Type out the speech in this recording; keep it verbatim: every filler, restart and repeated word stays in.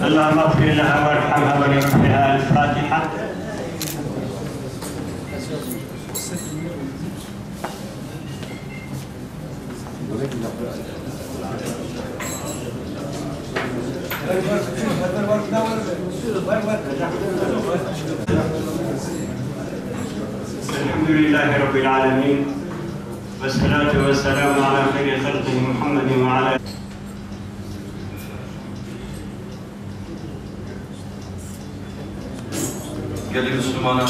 اللهم اغفر لها وارحمها ولأمها. الفاتحة. الحمد لله رب العالمين، والصلاة والسلام على خير خلقه محمد وعلى Gelî Mislimana,